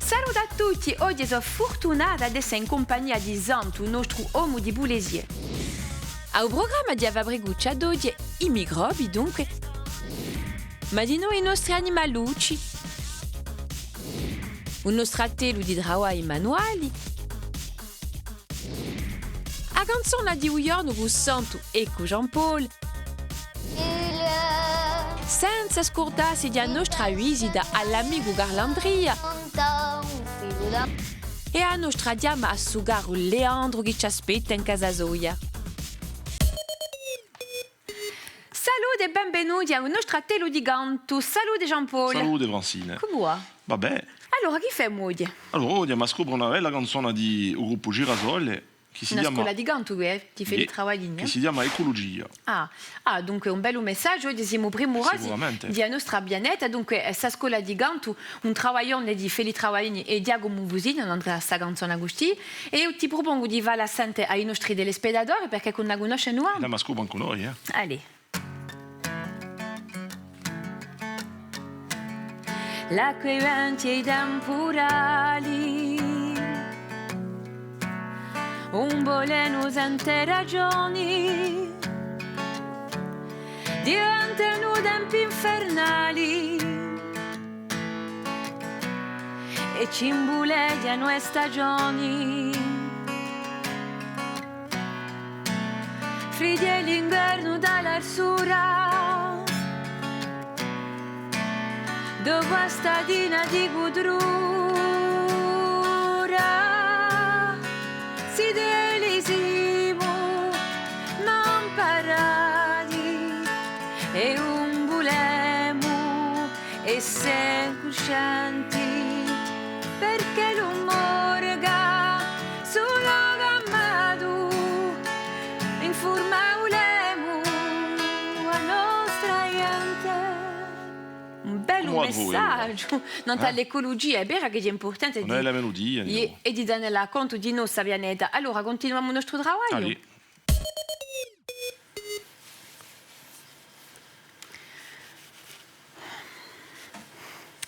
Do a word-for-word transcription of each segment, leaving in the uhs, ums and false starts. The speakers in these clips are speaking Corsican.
Salute à tutti! Oghje sò furtunata d'esse in cumpagnia di Santu, u nostru omu di pulesie. À u prugramma di a Fabricuccia d'oghje, i microbi, dunque, ma dinò i nostri animalucci, u nostru attellu di travagli manuali, a canzona di u ghjornu cù Santu è cù Jean-Paul. Senza scurdassi di a nostra visita à l'amicu Carl'Andria è a nostra chjama à su caru Leandru chì ci aspetta in casa soia. Salute è benvenuti à u nostru attellu di cantu. Salute Jean-Paul. Salute Francine. Cumu và? Và bè. Allora, chì femu oghje? Allora, oghje emu da scopre una bella canzona di u gruppu Girasole, chì si chjama... Una scola di cantu, eh, di Feli Travaglini, eh? Chì si chjama Eculugia. Ah, ah, dunque un bellu messaghju, oghje simu primurati di a nostra pianeta, dunque, eh, sta scola di cantu, un travaglione di Feli Travaglini è Ghjacumu Fusini, anu andatu à sta canzona custì, è eiu ti prupongu di falla sente à i nostri telespettatori, perchè chì ùn a cunnoscenu. L'emu da scopre ancu noi, eh. Allez. L'acque, i venti è i tampurali ùn volenu sente ragioni, diventanu tempi infernali è ci imbuleghjanu e stagioni. Frighje l'inguernu da l'arsura, dopu a statina di cudrura, si delisimu, ma amparati è ùn vulemu esse cuscenti, perchè l'umore chì sulu cambiatu infurma vulemu a nostra ghjente. Un bellu messaghju nant'à l'eculugia, hè vera chì hè impurtante di, è di tenella contu di a nostra pianeta. Allora, cuntinuemu u nostru travagliu.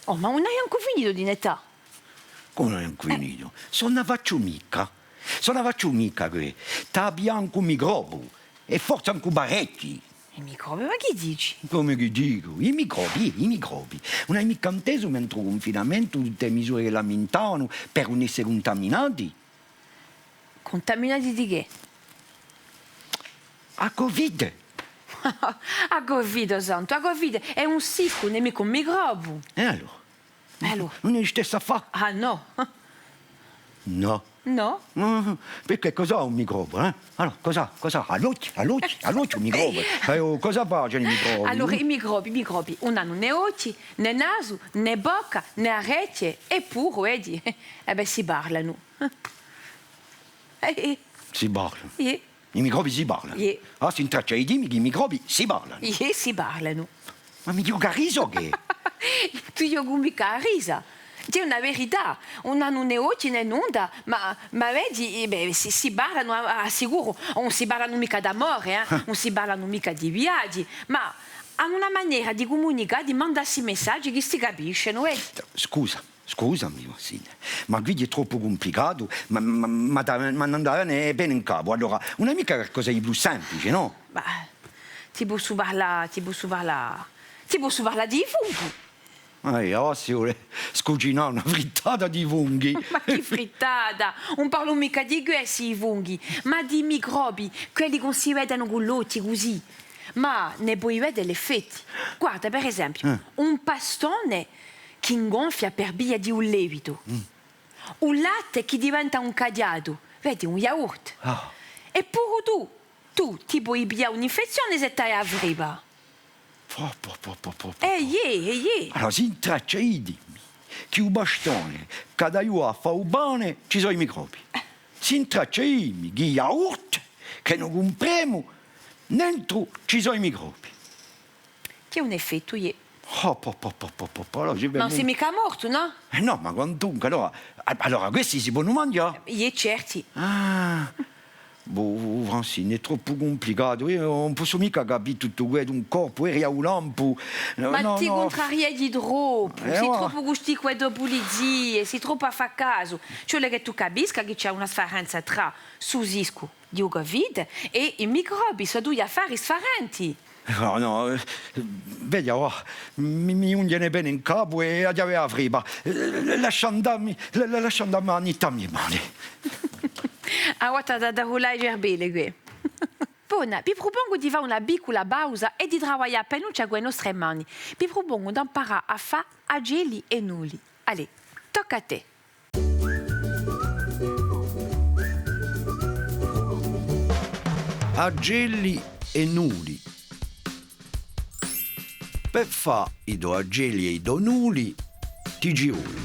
Oh, ma ùn ai ancu finitu di nettà. Cumu ùn ai ancu finitu? S'o ùn a facciu micca, s'o ùn a facciu micca, chì t'abbia ancu microbu, è forse ancu parechji. I microbi? Ma chì dici? Cumu chì dicu? I microbi, i microbi. Ùn ai micca intesu, mentre u cunfinamentu, tutte e misure chì lamentavanu per ùn esse cuntaminati? Cuntaminati di chè? A Covid! A Covid, o Santu, a Covid hè un siccu, ùn hè micca un microbu. È allora? È allora? Ùn hè u listessu affare? Ah, nò. Nò. Nò. Ah, perchè cos'hè un microbu, eh? Allora, cos'hè, cos'hè? À l'ochji, à l'ochji, à l'ochji un microbu. Eh, oh, cosa facenu i microbi? Allora, i microbi, i microbi ùn anu nè ochji, nè nasu, nè bocca, nè arechje, eppuru, vedi, eh bè, si parlanu. Eh, eh. Si parlanu. Iè. I microbi si parlanu. Iè. Ah, sì in traccia di dì mi chì i microbi si parlanu. Iè, si parlanu. Ma mi ghjocu à a risa o chè? Tù ghjochi micca à a risa. Hè una verità. Ùn anu nè ochji nè nunda, ma, ma vedi, eh bè, si, si parlanu à, à sicuru, ùn si parlanu micca d'amore, eh? Ùn si parlanu micca di viaghji, ma anu una manera di cumunicà, di mandassi messaghji chì si capiscenu, eh? Scusa. Scusami, Massine, ma quì hè troppu cumplicatu, ma, ma, ma, ma ùn mi vene bè in capu. Allora, ùn hai micca qualcosa di più simplice, nò? Bah, ti possu parlà, ti possu parlà, ti possu parlà di i funghi. Eh, avà si vole scucinà una frittata di funghi. Ma chì frittata? Ùn parlu micca di quessi, i funghi, ma di microbi, quelli chì ùn si vedenu cù l'ochji cusì. Ma ne poi vede l'effetti. Guarda, per esempiu, eh, un pastone chì ingonfia per via di un levitu. Mm. U latte chì diventa un caghjatu, vedi, un yaourt. Ah. Eppuru tù, tù ti poi piglià un'infezzione s'è t'hai a freva. Po, po, po, po, po, po. Eh, iè, eh, iè. Allora, sì in traccia di dì mi chì u pastone chì hà da ghjuvà à fà u pane, ci sò i microbi. Sì in traccia di dì mi chì i yaourt chì no cumpremu, nentru ci sò i microbi. Chì hè un effettu, iè. Oh, po, po, po, po, po, po, allora, ma ùn sì micca mortu, nò? Eh nò, ma quantunque, allora, a-, allora questi si ponu manghjà? Iè, certi. Ah, Boh, Francine, hè troppu cumplicatu. Eiu ùn possu micca capì tuttu què d'un colpu, eri à u lampu. Ma ti cuntrarieghji troppu, sì troppu cù sti quì pulizie, sì troppu à fà casu. Ci vole chì tù capisca chì ci hè una sfarenza trà stu ciscu di u Covid è i microbi, sò dui affari sfarenti. Nò, nò, eh, vedi, avà, mi, mi ghjunghjenu appena in capu è aghju da avè a freba. Eh, lascia andà mi, la, la, lascia andà mi a mani. Avà t'aghju da, da rullà i cerbelli què. Bona, vi prupongu di fà una piccula pausa è di travaglià appinuccia cù e nostre mani. Vi prupongu d'amparà à fà acelli è nuli. Allez, tocca à tè. Acelli è nuli. Per fà i to acelli è i to nuli, ti ci vole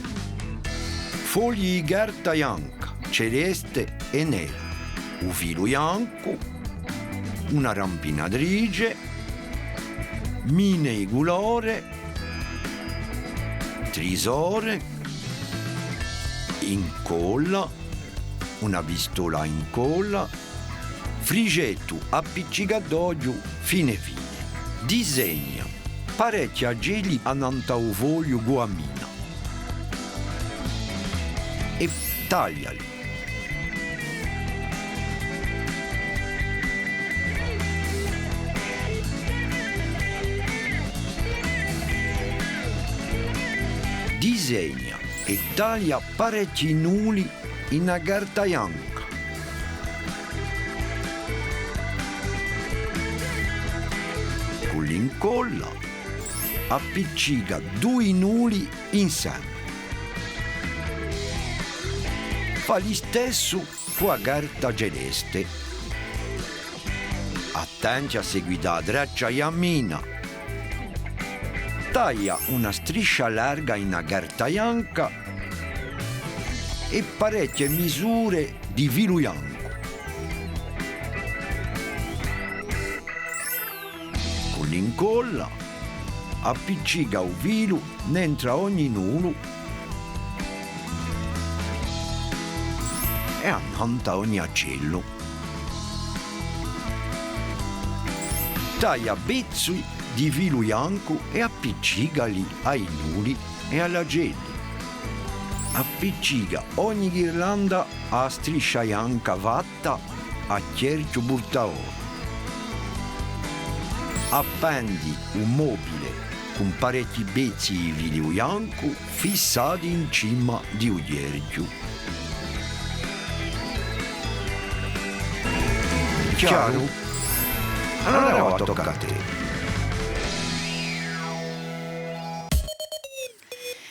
fogli di carta bianca, celeste è nera, u filu biancu, una rampinatrice, mine di culore, trisore, incolla, una pistola à incolla, frigettu appiccicatoghju fine fine. Disegna parechji acelli annant'à u fogliu cù a mina è tagliali. Disegna è taglia parechji nuli in a carta bianca. Cù l'incolla appiccica dui nuli inseme. Fà listessu cù a carta celeste. Attenti à seguità a traccia di a mina. Taglia una striscia larga in a carta bianca è parechje misure di filu biancu. Cù l'incolla appiccica u filu nentru à ogni nulu è annant'à ogni acellu. Taglia pezzi di filu biancu è appiccicali à i nuli è à l'acelli. Appiccica ogni ghirlanda à a striscia bianca fatta à chjerchju purtadore. Appendi u mobile cù parechji pezzi di filu biancu fissati in cima di u chjerchju. Chjaru? Allora avà tocca à tè.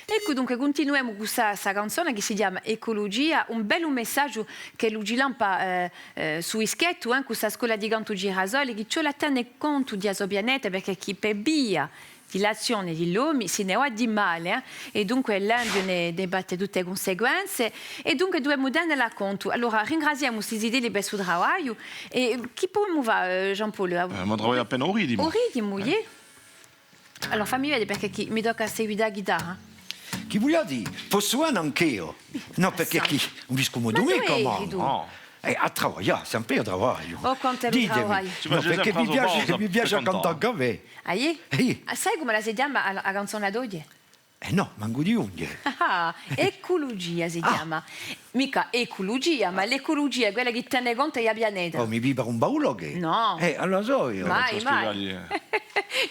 Eccu, dunque, cuntinuemu cù sta, sta canzona chì si chjama Eculugia, un bellu messaghju ch'ellu ci lampa, eh, eh, stu dischettu, eh, cù sta scola di cantu Girasole, chì ci vole à tene contu di a so pianeta, perchè chì per via di l'azzione di l'omi si ne và di male, eh, è dunque l'ambiu ne, ne pate tutte e cunsequenze, è dunque duvemu tenela contu. Allora, ringraziemu sti zitelli per stu travagliu, è chì pudemu fà, eh, Jean-Paul? Eh, ma travagliu appena u ritimu. U ritimu, iè. Allora, fammi vede, perchè chì mi tocca à seguità a ghitarra. Chì vulia dì? Possu vene anch'eiu? Nò, perchè chì ùn vi scumodu micca, ma... Nò. Eh, à travaglià, sempre à travaglià. Oh, quant'ellu travaglia. Nò, perchè mi piace, mi piace à cantà ancu à mè. Ah, iè? Iè. Ah, sai cumu ella si chjama a, a canzona d'oghje? Eh nò, mancu di oghje. Ah, Eculugia si chjama. Micca eculugia, ma l'eculugia hè quella chì tene contu di a pianeta. Oh, mi pare un baulò chì... Nò. Eh, allora sò eiu. Mai, mai.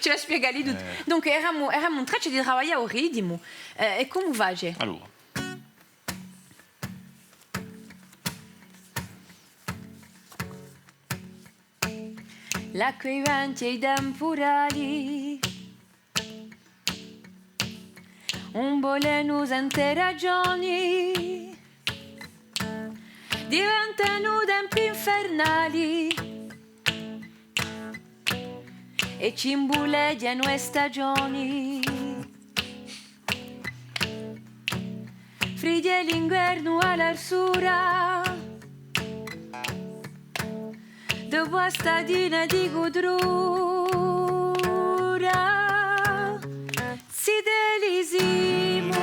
Ci vole à spiegalli tuttu. Dunque, eramu, eramu in traccia di travaglià u ritimu. Eh, è cumu face? Allora. L'acque, i venti è i timpurali ùn volenu sente ragioni, diventanu tempi infernali è ci imbuleghjanu e stagioni. Frighje l'inguernu à l'arsura, dopu a staghjuna di cutrura. Zitelli simu,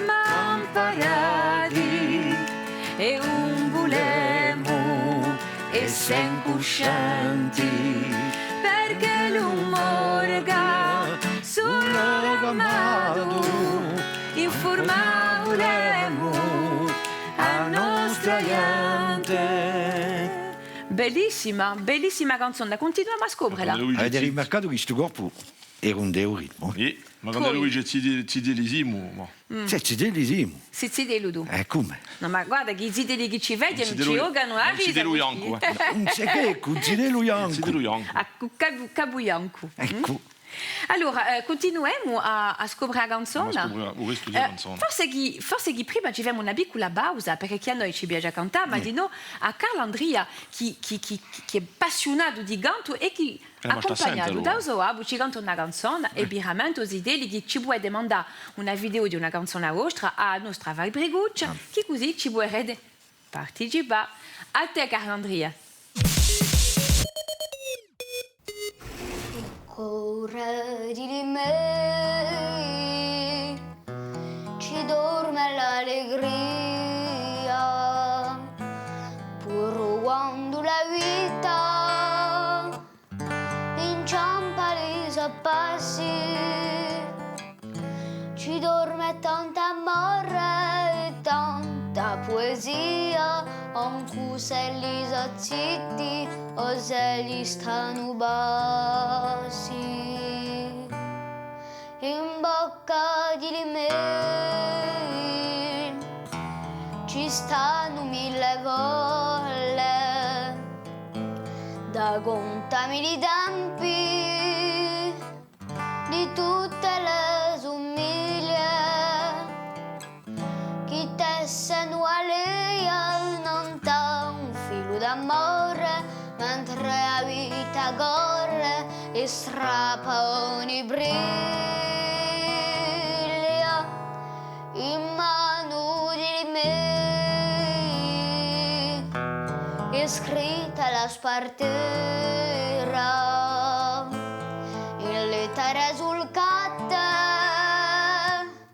ma amparati, è ùn vulemu Semu cuscenti, perchè l'omu morga, solu amatu, infurmà vulemu a nostra ghjente. Bellissima, bellissima canzona, cuntinuemu à scoprela. Avete rimarcatu chì stu colpu era un deurimu, eh? Iè, ma quandu Luigi zite-, zitelli simu, ma... Sì, zitelli simu. Sì, zitellu tù. Eh, cumu? Nò, ma guarda chì i zitelli chì ci vedenu, ci ghjocanu à ridere. Un zitellu biancu, eh. Un zitellu biancu. Un zitellu biancu. À cu-, capu, capu biancu. Eccu. Allora, eh, cuntinuemu à, à scopre a canzona. À scopre u restu di a canzona. Forse chì, forse chì prima ci femu una piccula pausa, perchè chì à noi ci piace à cantà, ma dinò à Carl'Andria, chì, chì, chì, chì hè appassiunatu di cantu è chì accumpagnatu da u so babbu, ci canta una canzona, è veramente, o zitelli, chì ci pudete mandà una video di una canzona vostra à a nostra fabricuccia, chì cusì ci puderete participà. À tè, Carl'Andria. In core di mè ci dorme l'allegria, puru quandu la vita inciampa li so passi, ci dorme tant'amore è tanta puesia, ancu s'elli sò zitti o s'elli stanu bassi. In bocca di li mè ci stanu mille fole da cuntà mi li tempi di tutte le sumiglie chì tessenu a leia nant'à un filu d'amore, mentre a vita corre è strappa ogni briglia. In manu di mè hè scritta la spartera, in lettere sulcate,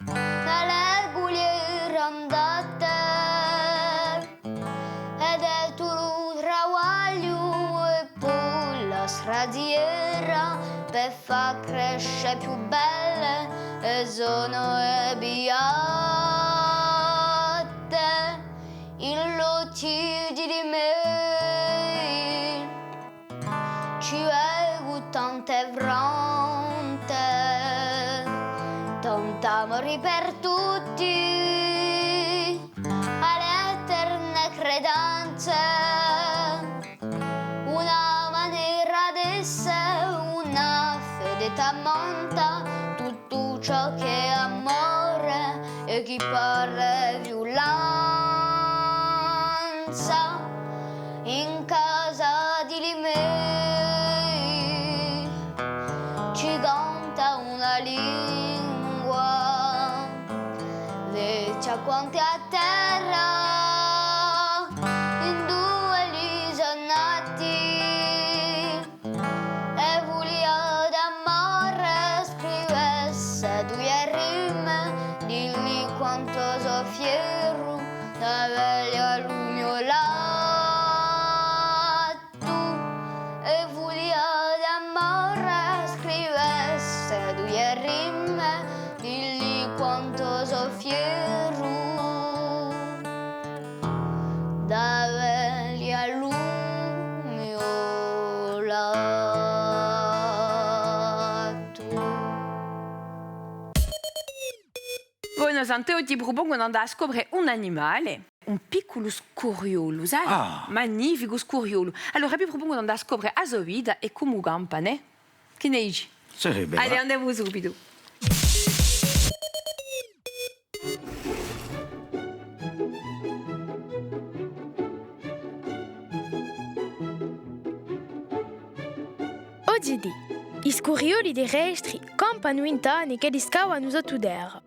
la leguliera andate, ed hè tuttu u travagliu è po la stradiera per fà cresce più belle e sone e biate. In l'ochji di li mè ci vecu tante fronte, tant'amori per tutti, à l'eterne credenze, una manera d'esse, una fede tamanta, tuttu ciò ch'hè amore è chì pare viulenza. In casa di li mè ci canta una lingua vechja quant'è a terra induve li sò nati. È vulia d'amore scrivesse duie rime, di li quantu sò fieru d'avella à lu mio lettu. È vulia d'amore scrivesse duie rime, di li quantu sò fieru d'avella à lu mio lettu. Bon, Santeu, ti prupongu d'andà à scopre un animale, un picculu scuriolu, sai? Ah! Magnificu scuriolu. Allora, vi prupongu d'andà à scopre a so vita è cumu campa, nè? Chì ne dici? Sarebbe, allez, va. Andemu subitu. Oghje dì, i scurioli terrestri campanu in tane ch'elli scavanu sottuterra.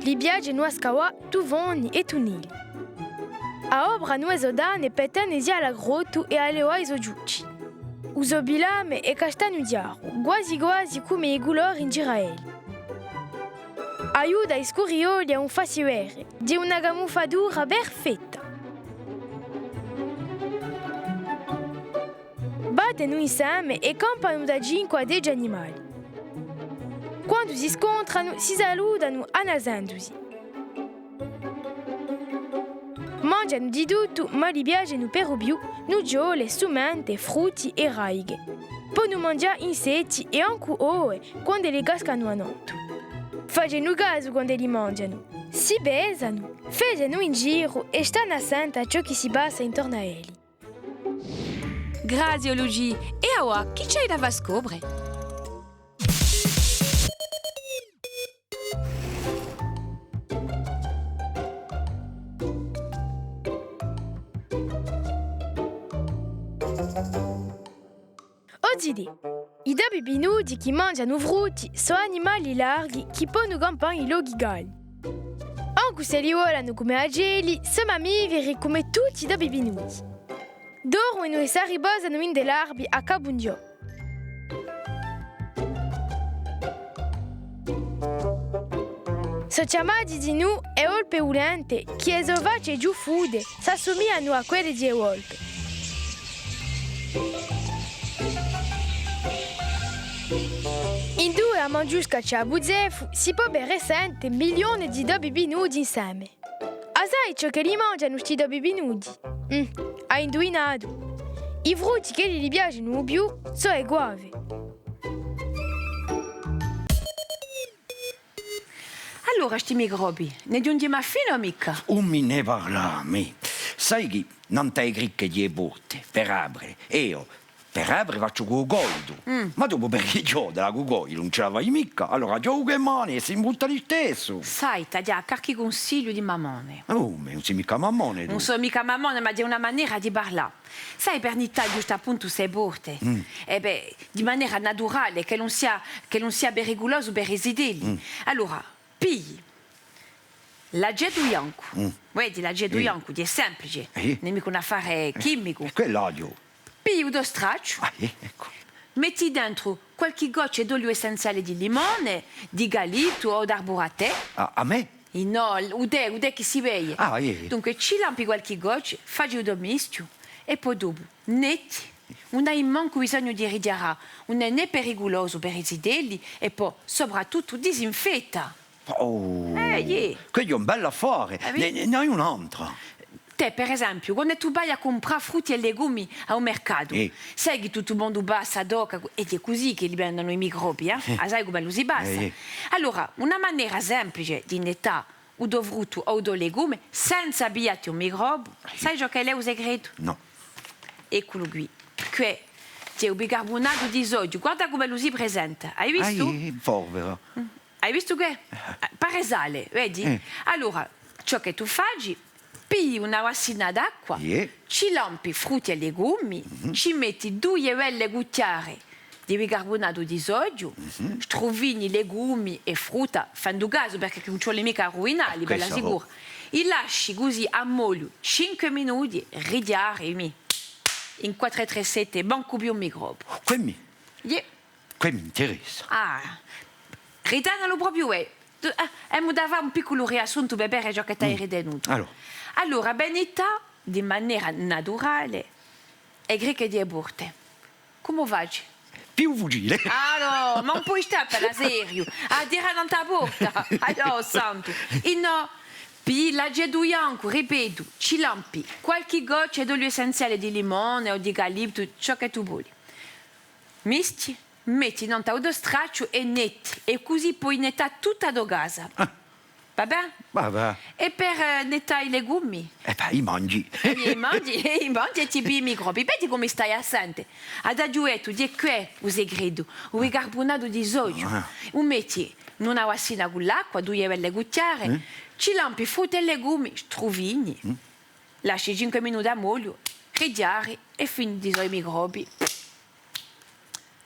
Li piace à scavà tuffoni è tunnelli. Adopranu e so tane per tenesi à l'agrottu è à levà i so ciucci. U so pilame hè castagnu chjaru, guasi guasi cum'è i culori in ghjiru à elli. Aiuta i scurioli à ùn fassi vede, hè una camuffatura perfetta. Vienu inseme è campanu da cinque à dece animali. Quandu si scontranu, si salutanu annasendusi. Manghjanu di tuttu, ma li piacenu per u più nucciole, sumente, frutti è radiche. Ponu manghjà insetti è ancu ove quand'elle cascanu à nantu. Facenu casu quand'elli manghjanu, si pesanu, feghjanu in giru è stanu à sente ciò chì si passa intornu à elli. Grazie, Luigi. È avà, chì ci hai da fà scopre? O zitè, i topi pinnuti chì manghjanu frutti sò animali larghi chì ponu campà in lochi caldi. Ancu s'elli volanu cum'è acelli, sò mammiferi cum'è tutti i topi pinnuti. Dormenu è s'arriposanu ind'è l'arberi à capu in ghjò. Sò chjamati dinù e volpe vulente, chì e so facce ghjuffude s'assumiglianu à quelle di e volpe. Induve a Manghjusca ci hè a Buzefu, si pò vede sente milione di topi pinnuti inseme. A sai ciò ch'elli manghjanu sti topi pinnuti? Mm, hai induvinatu. I frutti ch'elli li piacenu u più sò e guave. Allora, sti microbi, ne ghjunghjimu à fine o micca? Ùn mi ne parlà, mì. Sai chì, nant'à e cricche di e porte, per apre, eiu, per apre facciu cù u coditu. Mm. Ma dopu per chjode cù u coditu ùn ci la fai micca. Allora, ghjocu cù e mane è s'imbutta listessu. Sai, t'aghju à dà qualchì cunsigliu di mammone. Ma cume, ùn sì micca mammone, tù? Ùn sò micca mammone, ma ghjè una manera di parlà. Sai, per nittà ghjustu appuntu ste porte. Mm. È bè, di manera naturale, chì ùn sia, chì ùn sia periculosu per i zitelli. Mm. Allora, pigli l'acetu biancu. Mm. Vedi, l'acetu biancu, hè semplice, ùn hè micca un affare chimicu. È quell'aghju. Pigli u to stracciu. Ah, eh, eccu. Metti dentru qualchì goccia d'oliu essenziale di limone, di caliptu o d'arburu à tè. À, à mè? Innò, u tè, u tè chì si beie. Ah, eh, eh. Dunque, ci lampi qualchì goccia, faci u to mischiu è po dopu netti. Ùn hai mancu bisognu di righjarà, ùn hè nè periculosu per i zitelli è po, soprattuttu, disinfetta. Oh, eh, iè. Quessu hè un bell'affare. Ne, ne, ne hai un'antra? Tè, per esempiu, quandu tù vai à cumprà frutti è legumi à u mercatu, sai chì tuttu u mondu passa, tocca, è hè cusì chì li venenu i microbi, eh? A sai cum'ellu si passa? Allora, una manera semplice di nettà u to fruttu o u to legume senza pigliatti un microbu, sai ciò ch'ellu hè u secretu? Nò. Ecculu quì. Què, ci hè u bicarbunatu di sodiu. Guarda cum'ellu si presenta. Hai vistu? Ah, iè, polvera. Hai vistu què? Pare sale, vedi? Eh. Allora, ciò chì tù faci, pigli una bassina d'acqua, ci lampi frutti è legumi, ci metti duie belle cuchjare di bicarbunatu di sodiu, strufini legumi è frutta, fendu casu, perchè ùn ci vole micca à ruvinalli, bella sicura. I lasci cusì à mollu cinque minuti, righjari, mì. In quattru è trè sette, mancu più un microbu. Què mì? Iè. Què m'interessa. Ah, ritenelu propiu, eh. Tu, eh, emu da fà un picculu riassuntu per vede ciò chì t'hai ritenutu. Allora. Allora, bè, nittà, di manera naturale, e cricche di e porte. Cumu faci? Pigliu u fucile. Ah, nò, ma ùn poi stà per seriu. À tirà nant'à a porta. Aiò, santu. Innò, pigli l'acetu biancu, ripetu, ci lampi qualchì goccia d'oliu essenziale di limone o di caliptu, ciò chì tù voli. Mischji, metti nant'à u to stracciu è netti, è cusì poi nettà tutta a to casa. Ah. Va bè? Va bè. È per, eh, nettà i legumi? È bè, i manghji. È i manghji, è i manghji è ti pigli i microbi. Vedi cumu stai à sente. T'aghju dettu, hè què u secretu, u bicarbunatu di sodiu. Ah. U metti in una bassina cù l'acqua, duie belle cuchjare, ci lampi frutti è legumi, strufini. Lasci cinque minuti à mollu, righjari è fini di sò i microbi.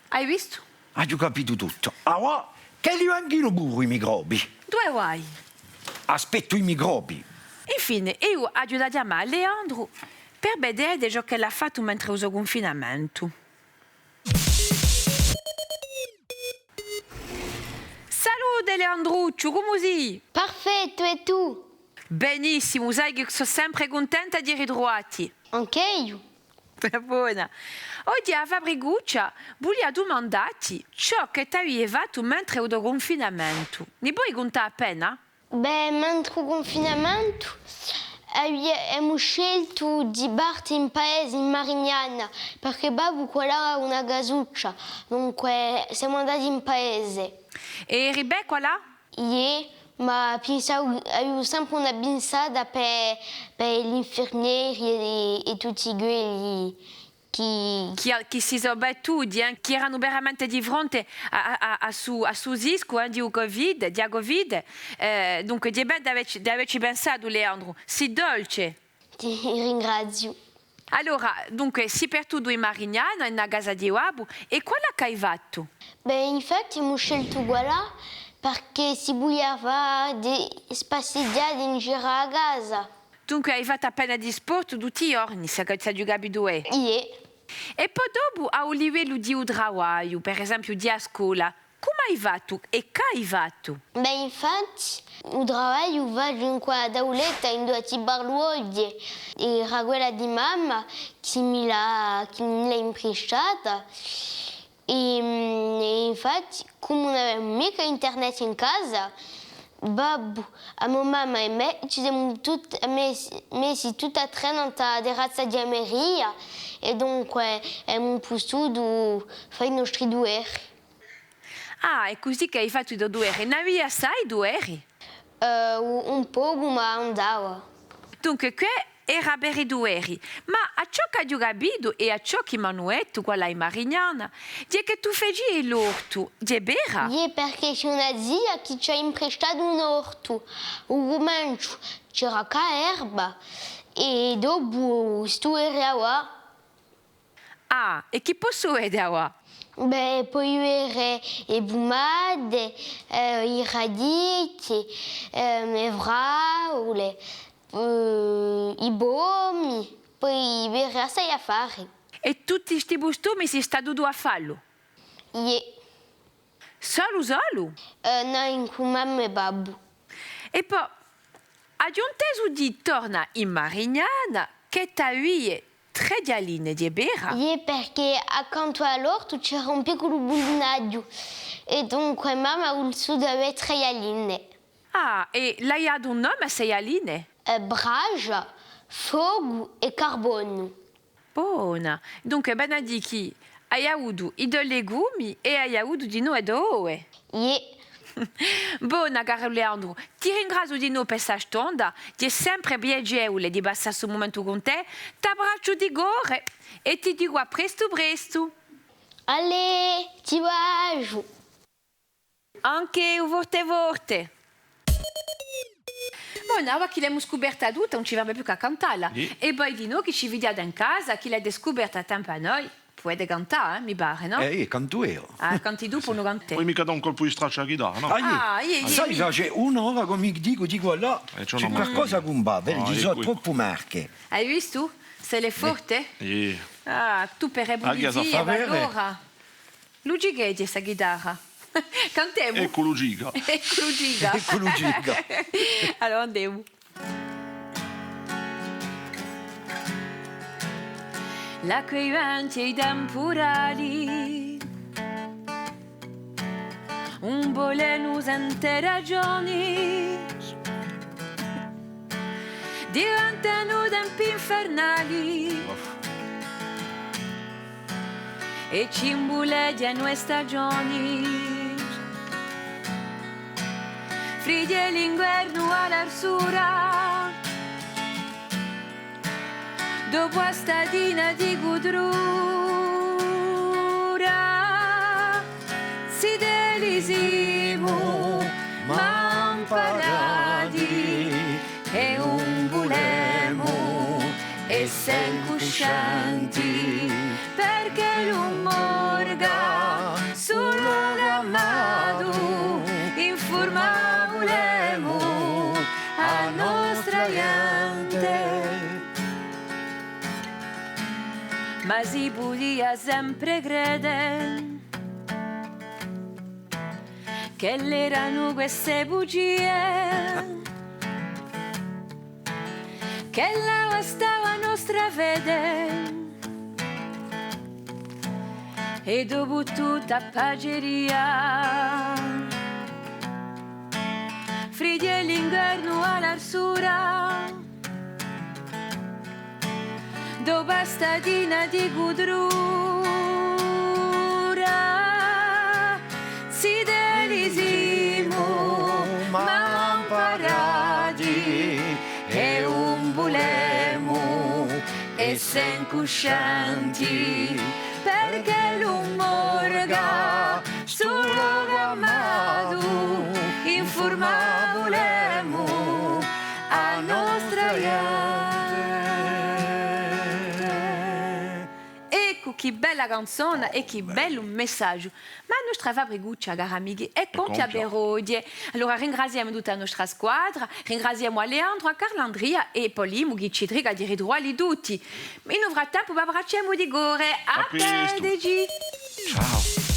Hai vistu? Aghju capitu tuttu. Avà, ch'elli venghinu puru i microbi. Duve vai? Aspettu i microbi. Infine, eiu aghju da chjamà à Leandru per vede ciò ch'ellu hà fattu mentre u so cunfinamentu. Salute, Leandrucciu, cumu sì? Perfettu, è tù? Benissimu, sai chì sò sempre cuntenta di ritruvatti. Ancu eiu. Bona. Oghje à a Fabricuccia vulia dumandà ti ciò chì t'avii fattu mentre u to cunfinamentu. Ni poi cuntà appena? Bè, mentre u cunfinamentu, avia-, emu sceltu di parte in paese, in Marignana, perchè babbu quallà hà una casuccia, dunque semu andati in paese. È eri bè quallà? Iè, ma pinsavu, aviu sempre una pinsata per, per l'infirmieri è, è tutti quelli chì... Chì, chì si sò battuti, eh, chì eranu veramente di fronte à, à, à, à stu, à stu riscu, eh, di u Covid, di a Covid. Eh, dunque, ghjè bè d'avecci, d'avecci pensatu, Leandru. Sì dolce. Ti ringraziu. Allora, dunque, sì partutu in Marignana, in a casa di babbu, è quallà ch'ai fattu? Bè, infatti, emu sceltu quallà, perchè si pudia fà di spassighjate in giru à a casa. Dunque, ai fattu appena di sport tutti i ghjorni, s'aghju capitu, eh? Iè. È po dopu, à u livellu di u travagliu, per esempiu, di a scola, cumu ai fattu è ch'ai fattu? Bè, infatti, u travagliu u facciu in quella tauletta induva ti parlu oghje, era quella di mamma, chì mi l'hà, chì mi l'hà imprestata. È, è infatti, cum'è ùn avemu micca internet in casa, babbu, a mo mamma è mè, ci semu tut-, messi, messi tutti à trè nant'à a terrazza di a meria, è dunque emu pussutu fà i nostri duveri. Ah, hè cusì ch'ai fattu i to duveri. N'avii assai duveri? Eh, u-, un pocu, ma andava. Dunque, què era per i duveri. Ma à ciò ch'aghju capitu è à ciò chì m'anu dettu quallà in Marignana, ghjè chì tù facii l'ortu, ghjè vera? Iè, perchè ci hè una zia chì ci hà imprestatu un ortu. À u cumenciu c'era chè erba, è dopu stu era avà. Ah, è chì possu vede avà? Bè, poi vede e pumate, eh, i radichi, ehm, e fraule, eh, i pomi, poi vede assai affari. È tutti sti custumi sì statu tù à fallu? Iè. Solu, solu? Eh, nò, incù mamma è babbu. È po, aghju intesu dì torna in Marignana chì t'avii trè ghjalline, ghjè vera? Iè, perchè accantu à l'ortu c'era un picculu mulinaghju, è dunque mamma hà vulsutu avè trè ghjalline. Ah, è l'ai datu un nome à ste ghjalline? Eh, Bragia, Focu è Carbonu. Bona. Dunque, vene à dì chì ai avutu i to legumi è ai avutu dinò e to ove. Iè. Bona, caru Leandru, ti ringraziu dinò per sta stonda, hè sempre piacevule di passà stu mumentu cun tè, t'abbracciu di core è ti dicu à prestu prestu. Allez, ti basgiu. Ancu eiu forte forte. Bon, avà chì l'emu scuperta tutta, ùn ci ferma più chè à cantalla. Iè. È voi dinò chì ci fighjate in casa, chì l'avete scuperta à tempu à noi, pudete cantà, eh, mi pare, nò? Eh, eiu cantu eiu. Ah, canti tù, po ùn cantè. Poi micca dà un colpu di stracciu à a ghitarra, nò? Ah, iè. Ah, iè, iè, face una ora ch'o mi dicu, dicu, là, eh, ci hè qualcosa chì ùn và, vedi, ci sò troppu marche. Hai vistu? S'ella hè forte? Iè. Ah, tù per a pulizia, allora. Lucicheghja sta ghitarra. Cantemu? Eccu Lucica. Eccu Lucica. Eccu Lucica. Allora andemu. L'acque, i venti è i timpurali ùn volenu sente ragioni, diventanu tempi infernali. È ci imbuleghjanu e stagioni. Frighje l'inguernu à l'arsura, dopu a statina di cudrura, zitelli simu, ma amparati, è ùn vulemu esse incuscienti, perchè ùn morga sulu l'amatu, infurmà vulemu a nostra ghjente. Ma si pudia sempre crede ch'elle eranu queste bugie, ch'ella bastava a nostra fede, È dopu tutta a paceria, friddu è l'inguernu à l'arsura, dopu a statina di cudrura, zitelli simu malamparati è ùn vulemu esse incuscienti, perchè ùn morga stu locu amatu, infurmà vulemu a nostra ghjente. Eccu, chì bella canzona è chì bellu messaghju. Ma a nostra fabricuccia, cari amichi, hè compia per oghje. Allora ringraziemu tutta a nostra squadra, ringraziemu à Leandru, à Carlandria è Paulimu chì ci trica di ritruvà li tutti. In u frattempu, v'abbracciemu di core. À prestu. À vedeci. Ciao.